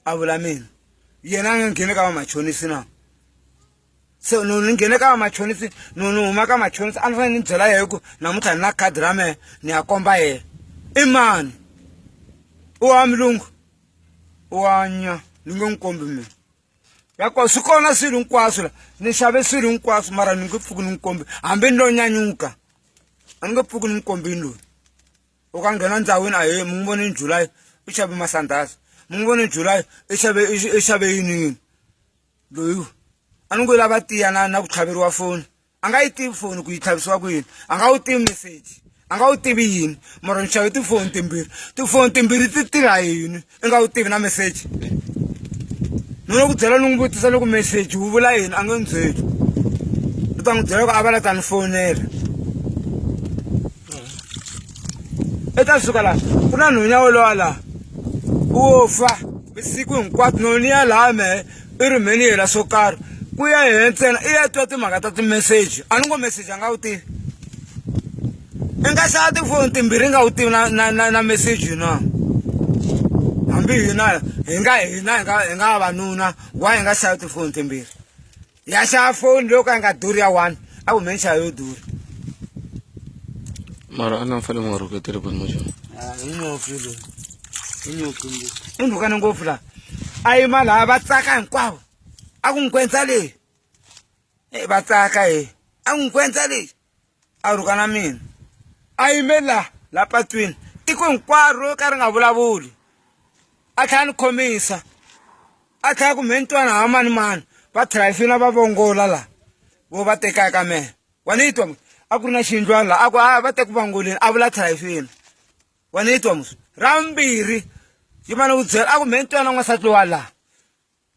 A vula mina yena a nga ngheni ka vamachonisi na se no ni nghene ka vamachonisi no ni huma ka machonisi a ni fanele ni byela yehe ku namuntlha ni na khadi ra mehe ni ya komba yehe i mani u wa mulungu u wa nya ni nge n'wi kombi mina ya ko swi kona swilo hinkwaswo la ni xave swilo hinkwaswo mara ni nge pfuki ni n'wi kombi hambi ni lo nyanyuka a ni nge pfuki ni n'wi kombini loyi u ka nghena ndzawini ahee mi n'wi vone July u xave masandhazi mi n'wi vone July i xave i xave yini yini loyi a ni ngo lava tiya na na ku tlhaveriwa foni a nga yi tivi foni ku yi tlhavisiwa ku yini a nga wu tivi meseji a nga wu tivi yini mara ni xave tifoni timbirhi tifoni timbirhi ti tirha yini i nga wu tivi na meseji ni lo ku byela ni n'wi vutisa loko meseji wu vula yini a nge ni byeli u ta n'wi byela ku a va la ta ni fonela i ta suka laha ku na nhunya wolowa laha wo fa vusiku hinkwato no ni ya laha mehe i ri mheni yela swo karhi ku ya yehe ntsena i ya twa timhaka ta timeseji a ni ngo meseji a nga wu tivi i nga xava tifoni timbirhi i nga wu tivi na na na na meseji na hambi hina hi nga hina hi nga hi nga vavanuna wa hi nga xavi tifoni timbirhi ya xava foni leyo ka yi nga durhi ya one a ku mheni xava yo durha mara a na mi fanele mi nga rhuketeli vanhu majoni hi nyofi loyi hi nyofi i ndhukane ngopfu laha a yima laha va tsaka hinkwavo a ku nkwentsa leyi e va tsaka he a ku nkwentsa leyi a rhuka na mina a yime la la patwini tiko hinkwaro ro ka ri nga vulavuli a tlhela ni khomisa a tlhela ku mhe ni twana ha mani mani va tlhela va vongola la vo va tekaka mehe wa ni twa a ku ri na xiyindlwana la a ku a va teku vangoleni a vula tlhela wa ni twa musi ra vumbirhi yi va ni ku byela a ku mhe ni twana n'wansati lowa laha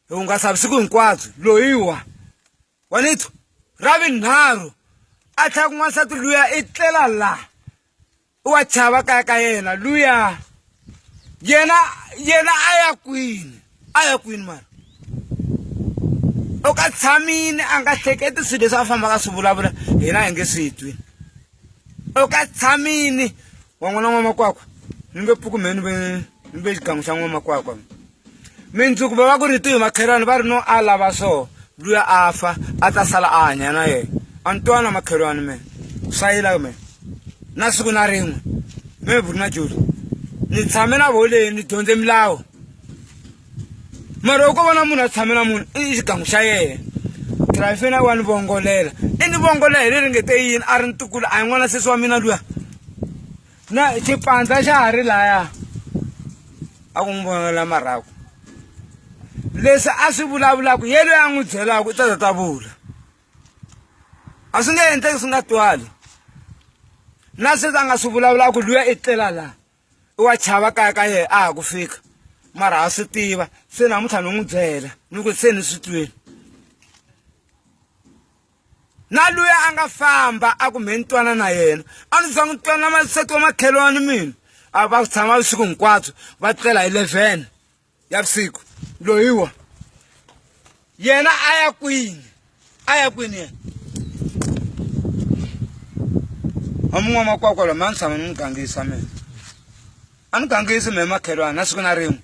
hi hungasa vusiku hinkwabyo loyiwa wa ni twa ra vunharhu a tlhela ku n'wansati luya i tlela laha u wa chava kaya ka yena luya yena yena a ya kwini a ya kwini mara u ka tshamini a nga hleketi swilo leswi a fambaka swi vulavula hina hi nge swi twi u ka tshamini wa n'wana n'wamakwakwa ni nge pfuki mhe ni ve ni ve xigangu xa n'wamakwakwa mindzuku va va ku ri tihi makhelwani va ri no a lava so luya a fa a ta sala a hanya na yena a ni twana makhelwani me swa yila me na siku na rin'we me vuri na joli ni tshame na vo leyi ni dyondze milawu mara loko vona munhu a tshame na munhu i xigangu xa yena trafina wa ni vongolela i ni vongolela hi leri nge te yini a ri ntukulu a hi n'wana sesi wa mina luya na xipandza xa ha ri laya a ku n'wi vonela marhaku leswi a swi vulavulaka ye loyi a n'wi byelaka u ta ta ta vula a swi nge endleki swi nga twali na sweswi a nga swi vulavulaka luya i tlela laha i wa chava kaya ka yena a ha ku fika mara ha swi tiva se namuntlha ni n'wi byela ni ku se ni swi twini na luya a nga famba a ku mhe ni twana na yena a ni za n'wi twana maseti wa makhelwani mina a va tshama vusiku hinkwabyo va tlela hi 11 ya vusiku loyiwa yena a ya kwini a ya kwini yena a mun'we makwakwa loyi ma ni tshama ni n'wi gangisa mina a ni gangisi mehe makhelwani na siku na rin'we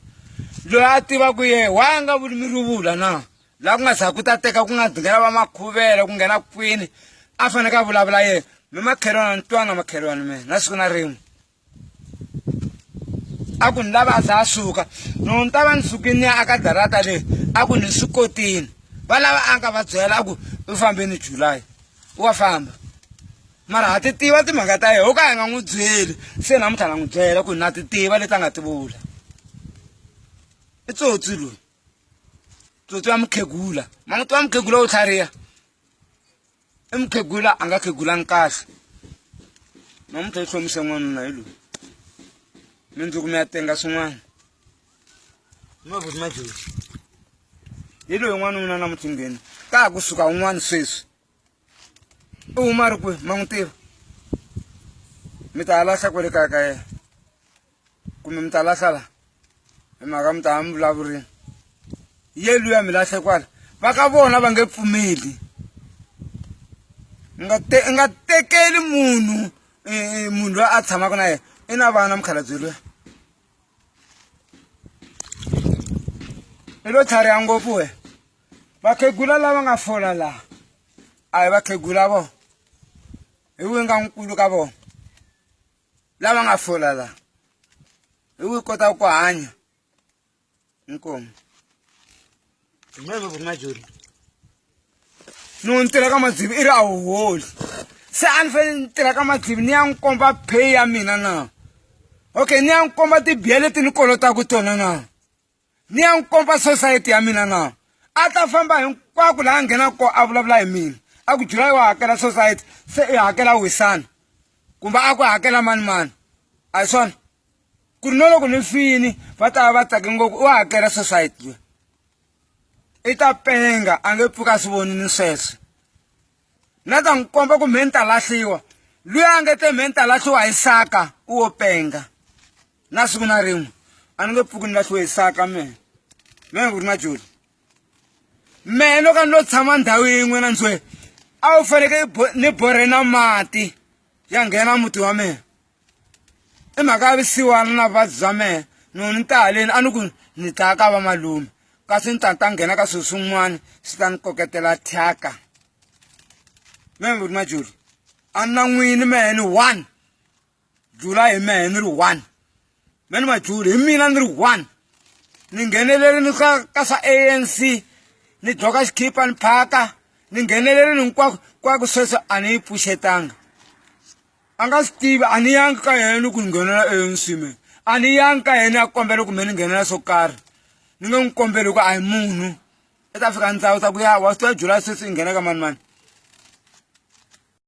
loyi a tivaka yehe wa a nga vuli mi ruvula na laha ku nga za ku ta teka ku nga nghena va makhuvele ku nghena kwini a faneke a vulavula yena mi makhelwani ni twana makhelwani mina na siku na rin'we a ku ni lava a za a suka no ni ta va ni sukile ni ya aka darata leyi a ku ni swi kotile va lava a nga va byela a ku u fambeni July wa famba mara ha ti tiva timhaka ta yena ho ka hi nga n'wi byeli se namuntlha na n'wi byela ku na ti tiva leti a nga ti vula i tsotsi loyi tsotsi wa mukhegula ma n'wi tiva mukhegula wo tlhariha i mukhegula a nga khegulangi kahle namuntlha yi hlomise n'wanuna hi loyi mindzuku mi ya tenga swin'wana mavuti majozi hi loyi n'wanuna namuntlha ngheni ka ha kusuka un'wana sweswi u huma ri kwihi ma n'wi tiva mi ta lahla kwale kaya ka yena kumbe mi ta lahla la hi mhaka mi ta ha mi vulavurini ye luya mi lahle kwala va ka vona va nge pfumeli nga te nga tekeli munhu munhu loyi a tshamaka na yena i na vana mukhalabye luya. I lo tlhariha ngopfu we vakhegula lava nga fola laha a hi vakhegula vo hi wihi nga nkulu ka vona lava nga fola laha hi wihi kotaka ku hanya inkomu majoni no ni tirha ka madzivi i ri a wu holi se a ni fanele ni tirha ka madzivi ni ya n'wi komba pay ya mina na okay ni ya n'wi komba tibiya leti ni kolotaka tona na ni ya n'wi komba society ya mina na a ta famba hinkwako laha a nghenaka kona a vulavula hi mina a ku july wa hakela society se i hakela wisana kumbe a ku hakela mani mani a hi swona ku ri no loko ni fini va ta va va tsake ngopfu u hakela society loyi i ta penga a nge pfuka a swi vonini sweswo na ta n'wi komba ku mhe ni ta lahliwa luya a nge te mhe ni ta lahliwa hi saka u wo penga na siku na rin'we a ni nge pfuki ni lahliwe hi saka mehe mehe ku ri na joli mehe no ka ni lo tshama ndhawu yin'we na ndzwe a wu faneke ni borhe na mati ya nghena muti wa mehe i mhaka ya vusiwana na vuvabyi bya mehe no ni ta haleni a ni ku ni ta ka va malume kasi ni ta ni ta nghena ka swilo swin'wana swi ta ni koketela thyaka mehe ku ri majuli a ni na n'wini mehe ni one jula hi mehe ni ri one me ni majuli hi mina ni ri one ni nghenelerini ka ka swa ANC ni dyoka xikhipa ni phaka ni nghenelerini hinkwako kwako sweswo a ni yi pfuxetanga a nga swi tivi a ni yangi ka yena ni ku ni nghenela ANC me a ni yangi ka yena a kombela ku me ni nghenela swo karhi ni nge n'wi kombeli ku a hi munhu i ta fika ndzawu ta ku ya wa swi tiva july sweswi i nghena ka mani mani.